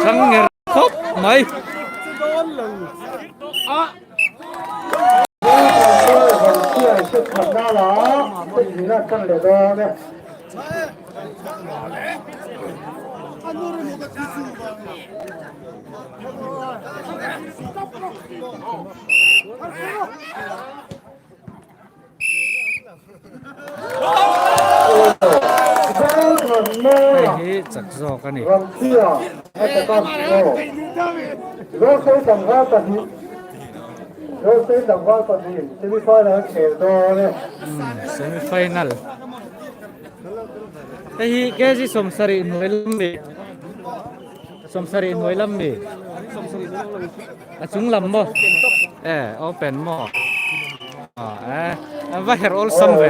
Chang nger khawp mai. Hei hi chak zawk a ni. Semi final. Hei hi kg 70 hnuai lam mi. 70 hnuai lam mi. A chung lam maw? E open maw? A e an va herh awlsam ve.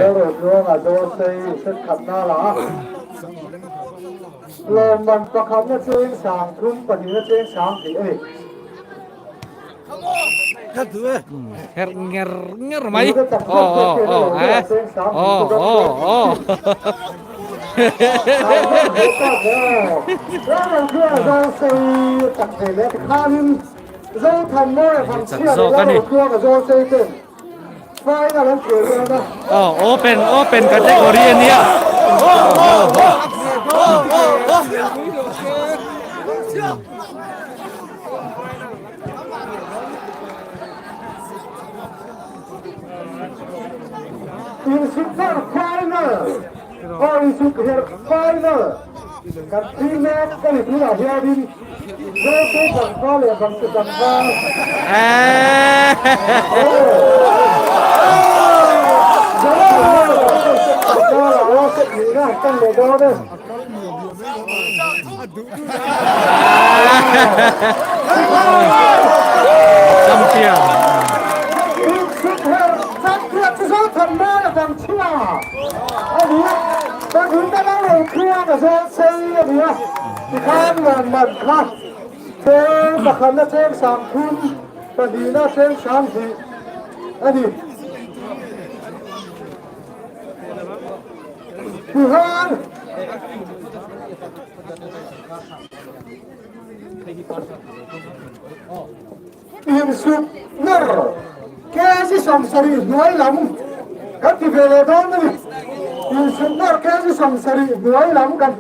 Lawmman pakhatna cheng sang thum pahnihna cheng sang tih a ni. Herh nger nger mai. Aw aw aw e aw aw aw. Chak zawk a ni. Aw open open category a nia. Insuper final or Insuper final kan thlir mek a ni tunah hianin Zote tlangval leh Vangte tlangval Champion. Insuk ner kg 70 hnuai lam kan ti ve leh dawn a ni. Insuk ner kg 70 hnuai lam kan.